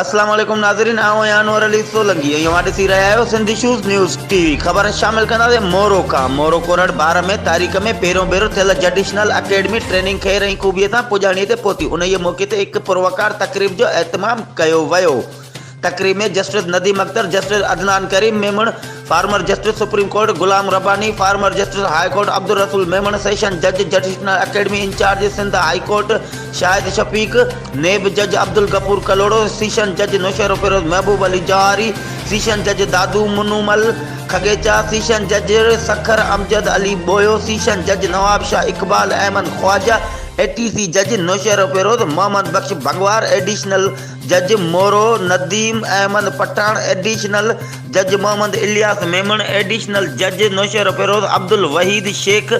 اسلام عليڪم ناظرين آئون آهيان انور علي سولنگي ۽ اوهان ڏسي رهيا آهيو Sindh issues news T V خبر شامل ڪنداسين مورو کان مورو ڪورڙ بار ۾ تاريخ ۾ پهريون ڀيرو ٿيل جڊيشنل اڪيڊمي ٽريننگ خير ۽ خوبي سان پڄاڻي تي پهتي انهيء موقعي تي هڪ پروقار تقريب جو اهتمام ڪيو ويو تقريب ۾ justice Nadeem Akhtar, justice Adnan Karim Memon, former justice supreme court Ghulam Rabbani, former justice high court Abdul Rasool Memon, session جج judicial academy incharge Sindh high court Shahid Shafiq, NAB جج عبدالغفور ڪلهوڙو، سيشن جج Naushahro Feroze Mehboob Ali جوهاري، session جج Dadu Manumal کڳيچا، session جج Sukkur Amjad Ali Bohio, session جج نوابشاهه اقبال احمد خواجه، اي ٽي سي جج Naushahro Feroze Muhammad Bakhsh Bhangwar, additional جج Moro Nadeem Ahmed Pathan, additional جج Muhammad Ilyas Memon, additional جج نوشهروفيروز عبدالوحيد شيخ،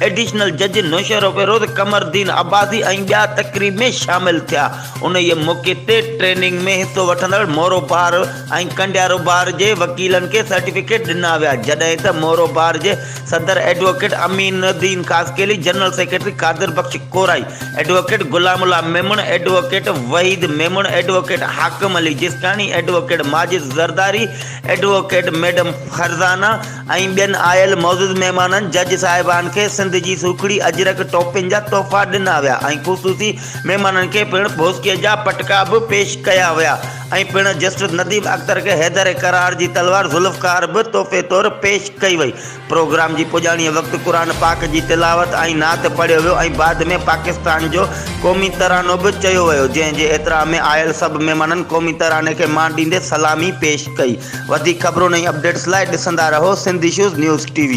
ايڊيشنل جج نوشهروفيروز قمرالدين عباسي ۽ ٻيا تقريب ۾ شامل ٿيا. انهيء موقعي تي ٽريننگ ۾ حصو وٺندڙ مورو بار ۽ ڪنڊيارو بار جي وڪيلن کي سرٽيفڪيٽ ڏنا ويا، جڏهن ته مورو بار جي صدر advocate Amin Uddin Khaskheli, general secretary Qadir Bakhsh Korai, advocate Ghulam Ullah Memon, advocate Waheed Memon, advocate Hakim Ali Jiskani, advocate Majid Zardari, advocate madam Farzana ۽ ٻين آيل معزز مهمانن جج صاحبان کي سنڌ جي سوکڙي اجرڪ ٽوپين جا تحفا ڏنا ويا ۽ خصوصي مهمانن کي پڻ ڀوسڪي جا پٽڪا به پيش ڪيا ويا ۽ پڻ جسٽس نديم اختر کي حيدر قرار جي تلوار ذوالفقار به تحفي طور پيش ڪئي وئي. پروگرام جي پڄاڻيء وقت قرآن پاڪ جي تلاوت ۽ نعت پڙهيو ويو ۽ بعد ۾ پاڪستان جو قومي ترانو به چيو ويو، جنهن جي احترام ۾ آيل سڀ مهمانن قومي تراني کي مان ڏيندي سلامي پيش ڪئي. وڌيڪ خبرن ۽ اپڊيٽس لاء ڏسندا رهو Sindh issues news T V.